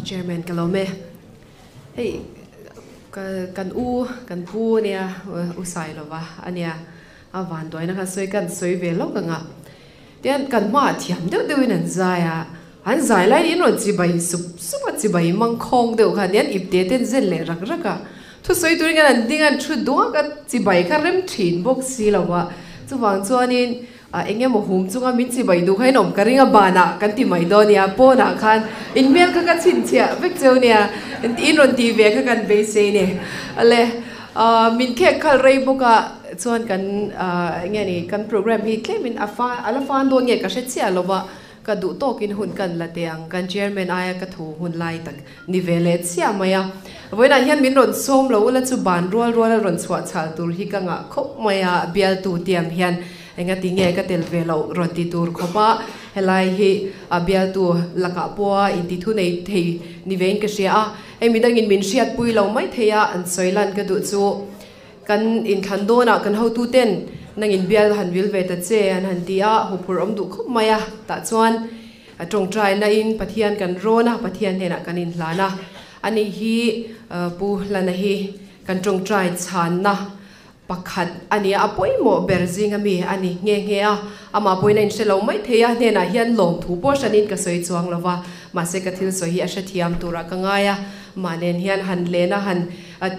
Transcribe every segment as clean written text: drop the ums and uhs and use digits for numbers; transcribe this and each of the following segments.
Chairman ka lawm e. Hei ka kan u kan pu ania u Sailova ania a vanduaina khan sawi kan sawi ve lawk ang a. Tian kan hmaah thiam deuh deuhin an zai a, an zai laiin in rawn chibai sup sup a, chibai mangkhawng deuh khan hian ipte ten zen leh rak rak a. Thusawi turin khan an ding a, an thu duak a, chibai kha rem thin bawk si lo a. Chuvang chuanin A eng emaw hum chunga min chibai duh kha in awm ka ring a, banah kan ti mai dawn nia, pawnah khan in hmel kha ka chhinchhiah vek cheu nia, in rawn tih ve kha kan beisei ni. Ale, min khek khalh rei bawk a, chuan kan eng nge ni, kan program hi tlemin a fa a la fan dawn nge ka hre chiah lo va, ka duh tawkin hun kan la teh ang, kan chairman aia ka thu hun lai tak ni ve leh chiah mai a. Vawiinah hian min rawn sawm lo ula chu ban rual ruala rawn chhuah chhal tur hi ka ngah khawp mai a, bialtu tiam hian Engati nge ka tel ve loh rawn ti tur khawp a, helai hi a bialtu lakah pawha inti thu nei thei ni vein ka hria a, hei midangin min hriatpui lo mai thei a, an sawi lan ka duh chu kan inthlan dawnah kan hotuten nangin bial han vil ve ta che an han ti a, huphurh awm duh khawp mai a, tah chuan a tawngtaina in Pathian kan rawn a, Pathian hnenah kan inhlan a, ani hi Pu Hlana hi kan tawngtai chhanna Pakhat a nia, a pawimawh ber zinga mi a ni nghe nghe a, amah pawhin a inhre lo mai thei a, hnenah hian lawmthu pawh hranin ka sawi chuang lo va, mahse ka thil sawi hi a hrethiam turah ka ngai a, mah nen hian han len a, han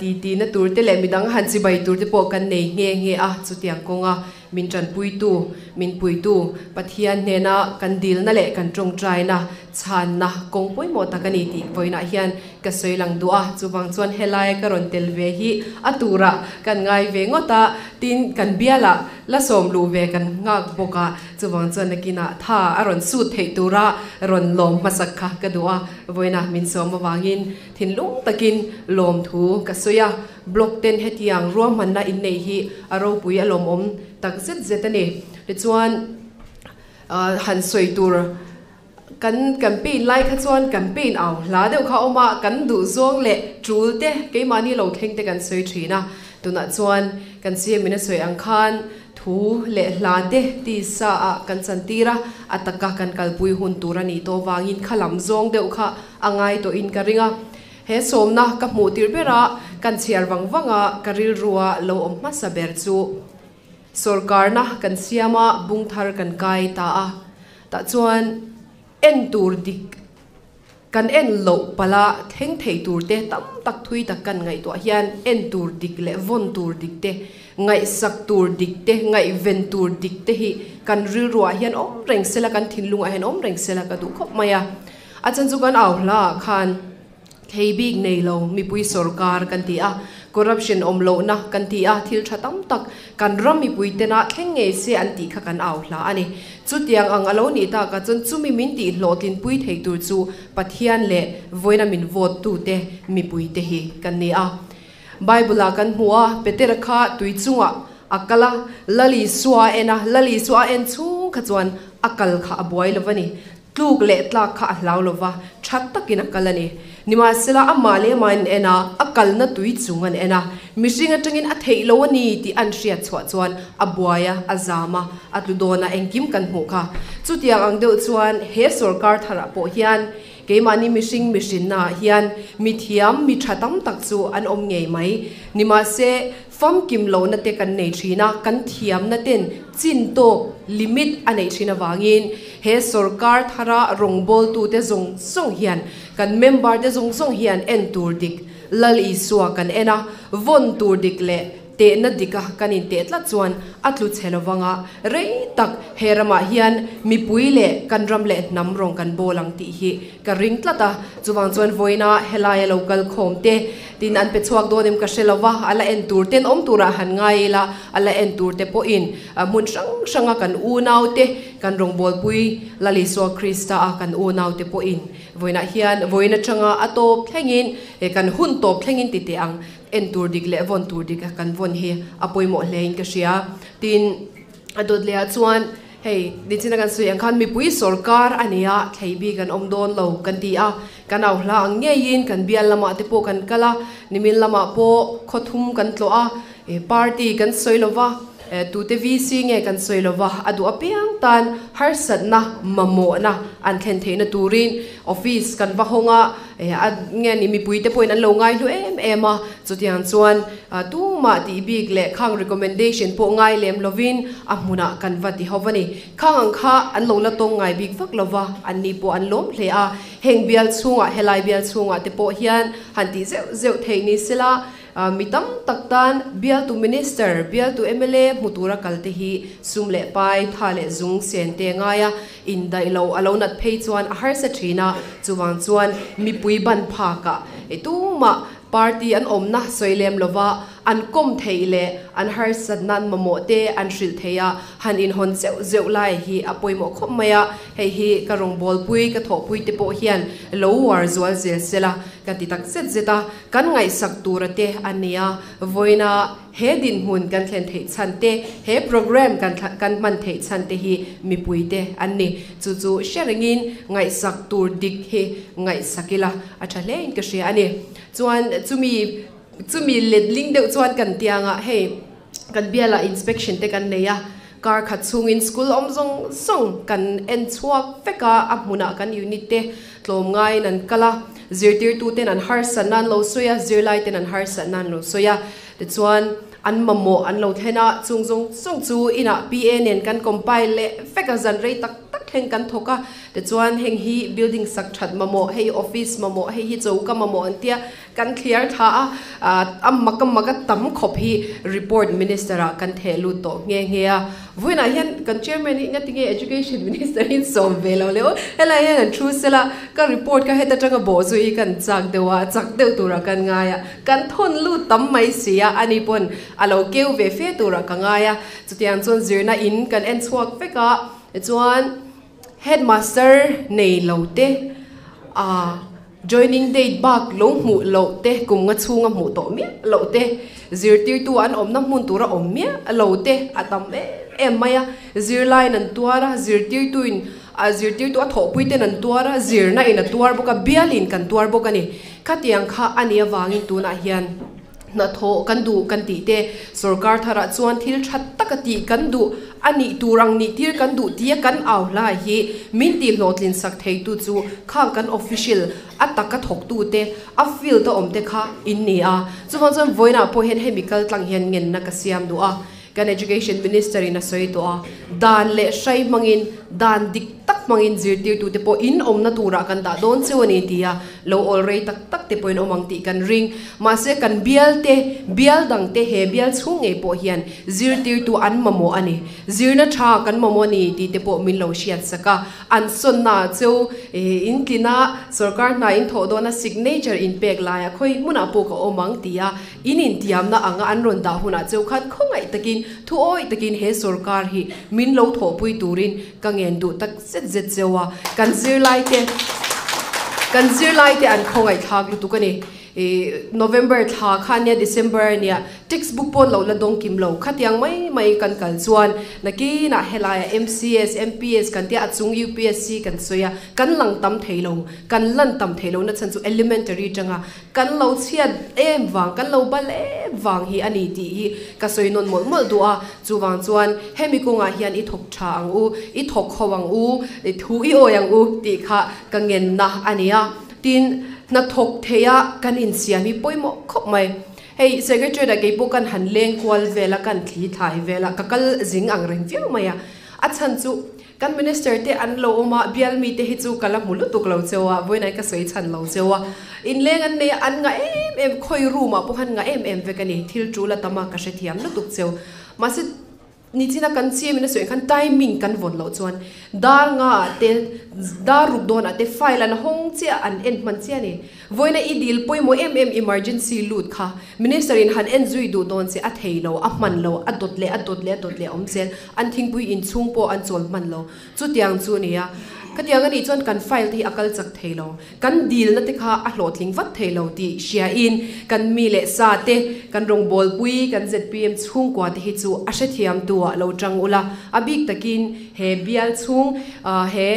titi na tur te leh midang han chibai tur te pawh kan nei nghe nghe a, chutiang kawnga min tanpuitu, min puitu Pathian hnena kan dilna leh kan tawngtaina chhanna kawng pawimawh tak a ni tih vawiinah hian Ka sawi lang duh a, chuvang chuan helaia ka rawn tel ve hi a turah kan ngai ve ngawt a, tin kan bialah la sawm luh ve kan nghak bawk a, chuvang chuan nakinah tha a rawn sut theih tura rawn lawm hmasak kha ka duh a, vawiina min sawm avangin thinlung takin lawmthu ka sawi a, blog ten hetiang ruahmanna inneih hi a ropui a lawmawm tak zet zet a ni. Tichuan han sawi tur. Kan campaign lai kha chuan campaign au hla deuh kha a awm a, kan duh zawng leh tul te keimahni lo thleng te kan sawi thin a. Tunah chuan kan CM in a sawi ang khan thu leh hla te tisa ah kan chantir a, a taka kan kalpui hun tur a nih tawh vangin kha lam zawng deuh kha a ngai tawhin ka ring a. He sawmna ka hmuh tirh bera kan chhiar vang vang a, ka rilrua lo awm hmasa ber chu sorkarna kan siam a, bung thar kan kai ta a. Tah chuan en tur dik kan en loh palh a, thleng thei tur te tam tak thui tak kan ngaihtuah hian en tur dik leh vawn tur dik te, ngaihsak tur dik te, ngaihven tur dik te hi kan rilruah hian awm reng sela, kan thinlungah hian awm reng sela ka duh khawp mai a. A chan chu kan au hlaah khan. Thei bik nei lo mipui sorkar kan ti a, corruption awm lohna kan ti a, thil tha tam tak kan ram mipui tena thleng ngei se an tih kha kan au hla a ni. Chutiang ang a lo nih takah chuan chumi min tih hlawhtlinpui thei tur chu Pathian leh vawiina min vote tute mipui te hi kan ni a. Bible ah kan hmu a, Petera kha tui chungah a kal a, Lal Isua a en a, Lal Isua a en chhung kha chuan a kal kha a buai lo va ni. Tluk leh tlak kha a hlau lo va, tha takin a kal a ni. Nimahsela, amah leh amah in en a, a kalna tui chung an en a. Mihring atangin a theih lo a ni tih an hriat chhuah chuan a buai a, a zam a, a tlu dawn a, engkim kan hmuh kha. Chutiang ang deuh chuan he sorkar tharah pawh hian keimahni mihring mihrinnaah hian mithiam, mi tha tam tak chu an awm ngei mai. Nimahse, Famkim lohna te kan nei thin a, kan thiamna ten chin tawk, limit, a neih thin avangin he sorkar thara rawngbawltute zawng zawng hian, kan member te zawng zawng hian en tur dik Lal Isua kan en a, vawn tur dik leh tehna dika kan inteh tlat chuan a tlu chhe lovang a, rei tak he ramah hian mipui leh kan ram leh hnam rawng kan bawl ang tih hi ka ring tlat a, chuvang chuan vawiina helaia lo kal khawm te tin an pe chhuak dawn em ka hre lo va, a la en tur ten awm turah han ngai ila, a la en tur te pawhin hmun hrang hranga kan unau te, kan rawngbawlpui Lal Isua Krista a kan unau te pawhin vawiinah hian vawiin atanga a tawp thlengin he kan hun tawp thlengin ti teh ang, en tur dik leh vawn tur dik kan vawn hi a pawimawh hlein ka hria. Tin. A dawt leh ah chuan hei nichina kan sawi ang khan mipui sorkar a ni a, thlei bik an awm dawn lo kan ti a, kan au hla ang ngeiin kan bial lamah te pawh kan kal a, nimin lamah pawh khaw thum kan tlawh a, party kan sawi lo va, Tute VC nge kan sawi lova, a duh apiang tan harsatna, mamawhna an thlen theihna turin office kan va hawng a, a nge ni mipuite pawhin an lo ngai hlu em em a, chutiang chuan tumah tih bik leh khang recommendation pawh ngai lem lovin a hmunah kan va ti ho va ni. Khang ang kha an lo la tawng ngai bik vak lova, anni pawh an lawm hle a, heng bial chhungah helai bial chhungah te pawh hian han tih zeuh zeuh theih ni sela, Mi tam tak tan bialtu Minister, bialtu mla hmu tura kalte hi sum leh pai, tha leh zung sen te ngaia indaih lo a lo nat phei chuan a harsa thin a, chuvang chuan mipui ban phakah tumah party an awmna sawi lem lova an kawm theih leh an harsat nan mamawh te an hrilh theih a, han inhawn zeuh zeuh lai hi a pawimawh khawp mai a, hei hi ka rawngbawlpui, ka thawhpui te pawh hian lo uar zual zel sela ka ti tak zet zet a. Kan ngaihsak tura te a nia, vawiina he dinhmun kan thlen theih chhan te, he programme kan kan hman theih chhan te hi mipui te an ni. Chu chu hre rengin ngaihsak tur dik hi ngaihsak ila a tha hle in ka hria a ni. Chuan chumi chumi letling deuh chuan kan tiangah hei kan bialah inspection te kan nei a, kar khat chhungin school awm zawng zawng kan en chhuak vek a, a hmunah kan unit te tlawm ngaiin an kal a, zirtirtuten an harsat nan lo sawi a, zirlaiten an harsat nan lo sawi a, tichuan an mamawh an lo thlen a, chung zawng zawng chu inah PA nen kan compile leh vek a, zan rei tak tak thleng kan thawk a, tichuan heng hi building sak that mamawh, hei office mamawh, hei hi choka mamawh an tia, Kan thliar thla a, a mak a mak a tam khawp hi report minister ah kan theh lut tawh nghe nghe a. Vawiinah hian kan chairman hi engati nge education minister hi sawm ve lo le aw, helai hian an thu sela ka report kha heta tanga bawh chu i kan chak deuh a, chak deuh turah kan ngai a, kan thawn lut tam mai si a, ani pawn a lo keu ve fe turah ka ngai a. Chutiang chuan zirna in kan en chhuak vek a, tichuan headmaster nei lo te a. Joining date bak lo hmuh loh te, kum nga chhunga hmuh tawh miah loh te, zirtirtu an awmna hmun tura awm miah lo te a tam em em mai a. Zirlaiin an tuar a, zirtirtuin a zirtirtu a thawhpuiten an tuar a, zirna in a tuar bawk a, bialin kan tuar bawk a ni. Khatiang kha a nih avangin tunah hian hnathawh kan duh kan tih te, sorkar tharah chuan thil tha taka tih kan duh a nih tur ang nih tir kan duh tia kan au hlai hi min tih hlawhtlin sak theitu chu khang kan official a taka thawktu te, a field a awm te kha in ni a. Chuvang chuan vawiinah pawh hian hemi kaltlang hian ngenna ka siam duh a. Kan Education Minister in a sawi tawh a, dan leh hrai hmangin, dan dik tak hmangin zirtirtute pawh in awmna turah kan dah dawn cheu a ni ti a, lo awl rei tak tak te pawhin awm ang tih kan ring. Mahse kan bial te, bial dang te he bial chhung ngei pawh hian zirtirtu an mamawh a ni. Zirna tha kan mamawh a ni tih te pawh min lo hriat sak a, an sawnna ah cheu in tlin a, sorkar hna in thawh dawna signature in pek laiah khawi hmunah pawh ka awm ang ti a, In intiamna anga an rawn dah hunah cheu khan khawngaih takin, thuawi takin he sorkar hi min lo thawhpui turin ka ngen duh tak zet zet cheu a, kan zirlaite kan zirlaite an khawngaihthlak lutuk a ni. I November thla kha ania December ania textbook pawh lo la dawng kim lo khatiang mai mai kan kal chuan nakinah helaiah MCS, MPS kan tia a chung UPSC kan sawi a, kan lang tam thei lo, kan lan tam thei lo nachhan chu elementary tanga Kan lo chhiat em vang, kan lo bal em vang hi a ni tih hi ka sawi nawn mawlh mawlh duh a. Chuvang chuan hemi kawngah hian i thawk tha ang u, i thawk ho ang u, i thu i awi ang u tih kha ka ngenna a ni a. Tin, hnathawk theia kan insiam hi pawimawh khawp mai. Hei Secretariat-ah keipawh kan han leng kual vel a, kan thli thlai vel a, ka kal zing ang reng viau mai a. A chhan chu Kan minister te an lo awm a, bial mi te hi chu ka la hmu lutuk lo cheu a, vawiin ka sawi chhan lo cheu a. Inleng an nei a, an ngah em em, khawi room ah pawh khan ngah em em vek a ni, thil tul a tam a, ka hrethiam lutuk cheu. Mahse, nichina kan chiam in a sawi ang khan timing kan vawn loh chuan dar nga ah te, dar ruk dawn ah te file an hawng chiah, an en hman chiah a ni. Vawiina i dil pawimawh em em emergency lut kha Minister in han en zui duh dawn che a thei lo, a hman lo, a dawt leh a dawt leh a dawt leh a awm zel, an thingpui inchhung pawh an chawl hman lo. Chutiang chu a ni a, khatiang a nih chuan kan file te hi a kal chak thei lo, kan dilna te kha a hlawhtling vat thei lo tih hriain kan mi leh sa te, kan rawngbawlpui, kan zpm chhungkua te hi chu a hrethiam tu ah lo tang ula, a bik takin he bial chhung he.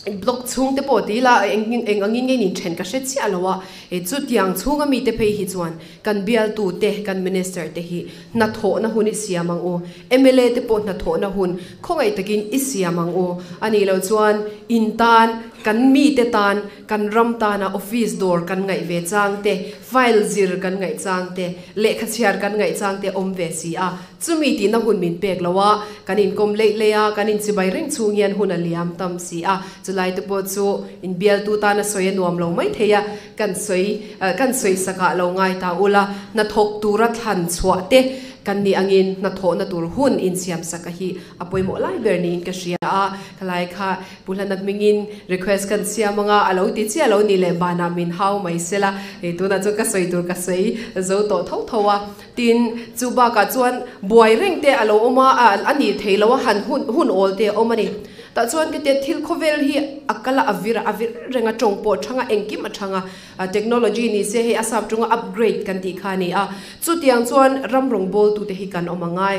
Block chhung te pawh ti ila eng eng angin nge nin then ka hre chiah lo a, e chutiang chhunga mi te phei hi chuan kan bialtu te kan minister te hi hnathawhna hun i siam ang u, mla te pawh hnathawhna hun khawngaih takin i siam ang u, anih loh chuan in tan kan mi te tan kan ram tana office dawr kan ngaih ve chang te, file zir kan ngaih chang te, lehkha chhiar kan ngaih chang te awm ve si a. Chumi tihna hun min pek lo a, kan inkawm leih leih a, kan inchibai reng chhung hian hun a liam tam si a, chulai te pawh chu inbialtu tana sawi a nuam lo mai thei a, kan sawi kan sawi sakah lo ngai ta ula, hnathawk tura thlan chhuah te kan nih angin hnathawhna tur hun insiam sak a hi a pawimawh lai ber niin ka hria a, khalai kha Pu Hlana hmingin request kan siam anga a lo ti chiah lo ni leh banah min hau mai sela, hei tunah chuan ka sawi tur ka sawi zo tawh tho tho a. Tin, chu bakah chuan buai reng te a lo awm a, a nih theih loh a, han hun hun awl te a awm a ni. Tah chuan ka tia thil khawvel hi a kal a, a vir a, a vir reng a, tawng pawh a thang a, engkim a thang a, technology ni se hei a sap tunga upgrade kan tih kha a ni a. Chutiang chuan ram rawngbawltute hi kan awm a ngai.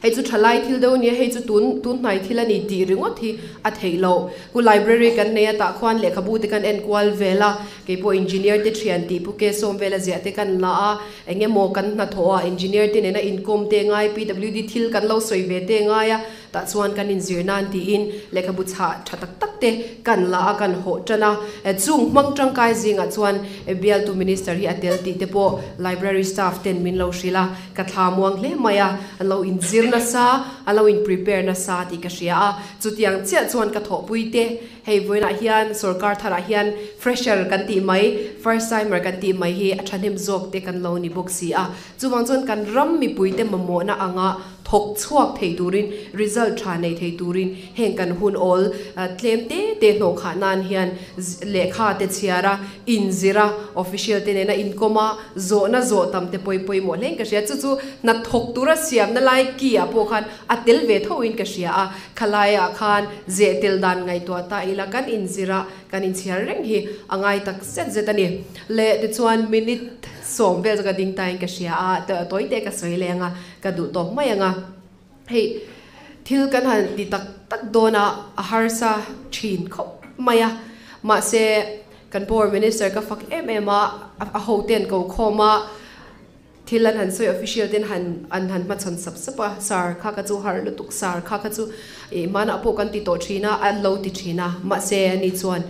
Hei chu thalai thil deuh a nia, hei chu tun tun hnai thil a ni tih ringawt hi a theih loh. Ku library kan nei a, tah khuan lehkhabu te kan en kual vel a, keipawh engineer te thian tih pu ke sawm vela ziah te kan la a, eng emaw kan hnathawh a, engineer te nena inkawm te ngai, PWD thil kan lo sawi ve te ngai a, tah chuan kan inzir nan tiin lehkhabu chhah tha tak tak te kan la a, kan hawh tan a. Chung hmang tangkai zingah chuan bialtu minister hi a tel tih te pawh library staff ten min lo hrilh a. Ka thla muang hle mai a, an lo inzir nasa, an lo in prepare nasa tih ka hria a, chutiang chiah chuan ka thawhpui te, hei vawiinah hian sorkar tharah hian fresher kan tih mai, first timer kan tih mai hi a thahnem zawk te kan lo ni bawk si a, chuvang chuan kan ram mipuite mamawhna anga thawk chhuak thei turin, result tha nei thei turin heng kan hun awl tlem te te hnawh khah nan hian lehkha te chhiar a, inzir a, official te nena inkawm a, Zawhna zawh tam te pawi pawimawh hlein ka hria. Chu chu hnathawk tura siamna lai ki ah pawh khan a tel ve tho in ka hria a. Khalai ah khan zeh tel dan ngaihtuah ta ila kan inzir a, kan inchhiar reng hi a ngai tak zet zet a ni. Le tichuan minute 10 vel chu ka ding ta in ka hria a, tawi te ka sawi leng a, ka duh tawk mai ang a. Hei thil kan han ti tak tak dawn a, a harsa thin khawp mai a. Mahse kan power minister ka fak em em a, a hoten ko khawm a, thil an han sawi official ten han an han hmachhawn sap sap a, sar kha kha chu har lutuk, sar kha kha chu ih hmanah pawh kan ti tawh thin a, an lo ti thin a. Mahse ani chuan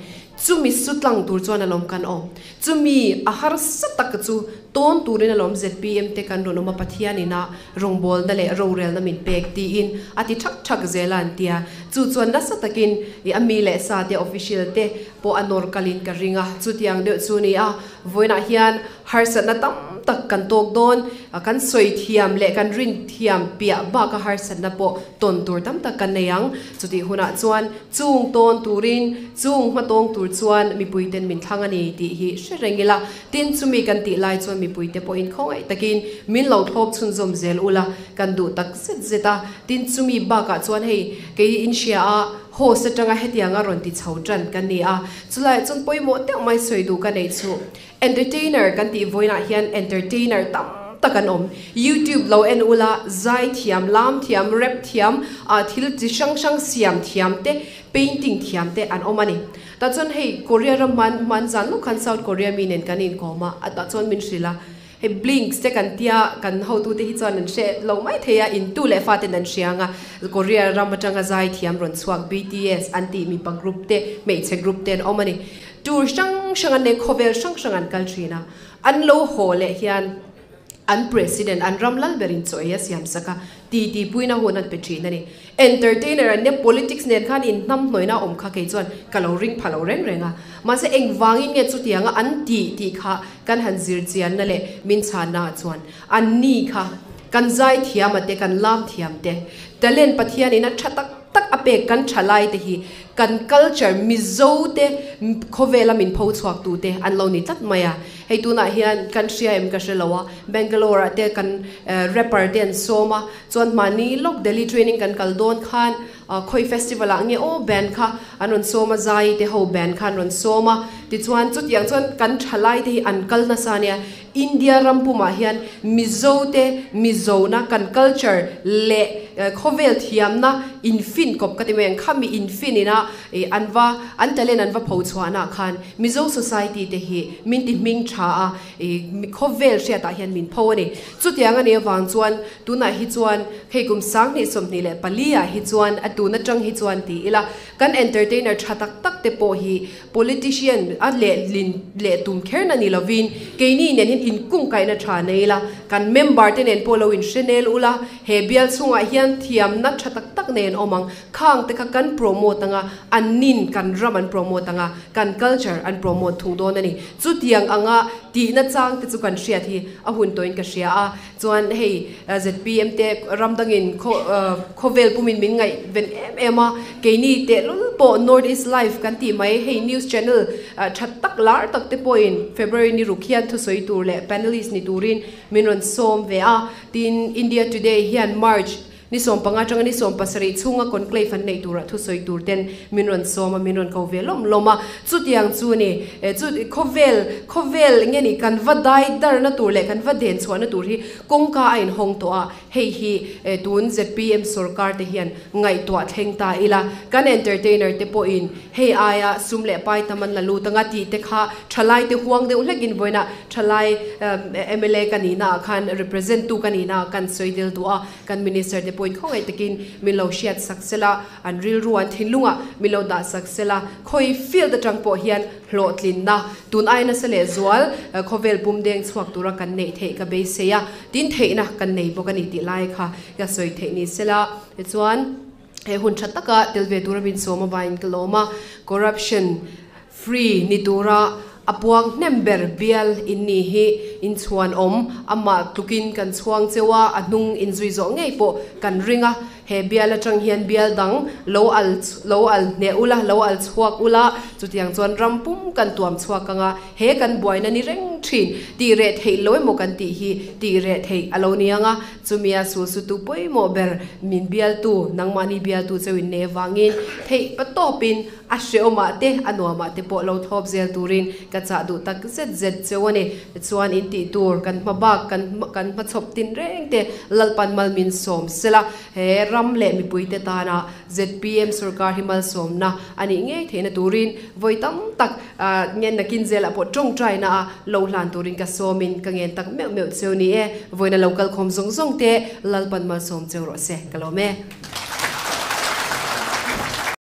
chumi su tlang tur chuan alawm kan awm. Chumi a harsa tak chu tawn turin alawm zpm te kan rawn awm a, Pathian ina rawngbawlna leh rorelna min pek tiin a ti thak thak zel a an tia. Chu chuan nasa takin i a mi leh sa te official te pawh a nawr kalin ka ring a, chutiang deuh chu ni a. Vawiinah hian harsatna tam tak kan tawk dawn, kan sawi thiam leh kan rin thiam piah baka harsatna pawh tawn tur tam tak kan nei ang. Chutih hunah chuan Chung tawn turin, chung hma tawng tur chuan mipuiten min thlang a ni tih hi hre reng ila. Tin, chumi kan tih lai chuan mipuite pawhin khawngaih takin min lo thlawp chhunzawm zel ula, kan duh tak zet zet a. Tin, chumi bakah chuan hei kei in hria a, host atanga hetianga rawn ti chho tan kan ni a. Chulaiah chuan pawimawh deuh mai sawi duh ka neih chu Entertainer kan tih vawiinah hian entertainer tam tak an awm. YouTube lo en ula, zai thiam, lam thiam, rap thiam, ah thil chi hrang hrang siam thiam te, painting thiam te an awm a ni. Tah chuan hei Korea ram hman hman zan lawk khan South Korea mi nen kan inkawm a, a tah chuan min hrilh a, hei Blinks te kan tia kan hotute hi chuan an hre lo mai thei a, intu leh faten an hria ang a, Korea ram atanga zai thiam rawn chhuak BTS an tih mipa group te, hmeichhe group te an awm a ni. Tour hrang hrang an nei, khawvel hrang hrang an kal thin a, an lo haw leh hian an president, an ram lal berin chaw ei a siam sak a, titi puina hun an pe thin a ni. Entertainer an nia, politics nen khan inhnam hnawihna a awm kha kei chuan ka lo ring pha lo reng reng a. Mahse engvangin nge chutianga an tih tih kha kan han zir chianna leh min chhanna ah chuan an ni kha kan zai thiam a te, kan lam thiam te, talent Pathianin a tha tak tak a pek kan tha lai te hi Kan culture Mizo te khawvela min pho chhuak tu te an lo ni tlat mai a. Hei tunah hian kan hria em ka hre lo a, Bangalore ah te kan rapper te an sawm a, chuan mahni lawk Delhi training kan kal dawn khan khawi festival ah nge aw band kha an rawn sawm a, Zai te ho band kha an rawn sawm a, tichuan chutiang chuan kan thalai te hi an kal nasa ania. India ram pumah hian Mizo te Mizona kan culture leh khawvel thiamna in fin kawp ka ti mai ang, khami in fin ina ih an va an talent an va pho chhuahna ah khan Mizo society te hi min ti hming tha a, ih khawvel hriatah hian min pho a ni. Chutiang a nih avang chuan tunah hi chuan hei kum 2024 ah hi chuan a tun atang hi chuan ti ila kan entertainer tha tak tak te pawh hi Politician a lehlin leh tum kherna ni lovin keini nen hian inkungkaihna tha nei ila, kan member te nen pawh lo inhre nel ula, he bial chhungah hian thiamna tha tak tak nen awm ang, khang te kha kan promote anga, an nin kan ram an promote anga, kan culture an promote thung dawn a ni. Chutiang anga tihna chang te chu kan hriat hi a hun tawhin ka hria a, Chuan hei zpm te ram dangin khawvel pumin min ngaihven em em a, keini tehlul pawh North East Live kan tih mai hei news channel tha tak lar tak te pawhin February ni ruk hian thusawi tur leh panelist ni turin min rawn sawm ve a, tin India Today hian March Ni 15 atanga ni 17 chhunga conclave an neih turah thusawi tur ten min rawn sawm a, min rawn ko ve lawm lawm a. Chutiang chu ni, chu khawvel, khawvel nge ni kan va dai darna tur leh kan va den chhuahna tur hi kawngka a inhawng tawh a, hei hi tun zpm sorkar te hian ngaihtuah thleng ta ila, kan entertainer te pawhin hei aia sum leh pai tam an la lut anga tih te kha thalai te huang deuh hlekin vawiinah thalai mla ka nihna ah khan represent tu ka nihna ah kan sawi del duh a. Kan Minister te pawhin khawngaih takin min lo hriat sak sela, an rilru an thinlungah min lo dah sak sela, khawi field atang pawh hian hlawhtlinna tun ai nasa leh zual khawvel pum deng chhuak tura kan neih theih ka beisei a, tin theihna kan nei bawk a ni tih lai kha ka sawi theih ni sela. Tichuan he hun tha taka tel ve tura min sawm avangin ka lawm a, corruption free ni tura a puang hnem ber bial in ni hi in chhuan awm, amah tlukin kan chhuang cheu a, a hnung in zui zawh ngei pawh kan ring a, he bial atang hian bial dang lo al lo al hneh ula, lo al chhuak ula, chutiang chuan ram pum kan tuam chhuak ang a, he kan buaina ni reng thin, tih reh theih lo emaw kan tih hi tih reh theih a lo ni ang a, chumia sulsutu pawimawh ber min bialtu, nangmahni bialtu cheu in nei avangin theih patawpin A hreawmah te, a nuamah te pawh lo thlawp zel turin ka chah duh tak zet zet cheu a ni. Tichuan, in tih tur kan hma bak, kan kan hmachhawp tin reng te Lalpan mal min sawm sela, he ram leh mipuite tana zpm sorkar hi malsawmna a nih ngei theihna turin vawi tam tak ngen nakin zelah pawh tawngtaina a lo hlan turin ka sawmin ka ngen tak meuh meuh cheu ni e. Vawiina lo kalkhawm zawng zawng te Lalpan malsawm cheu rawh se, ka lawm e.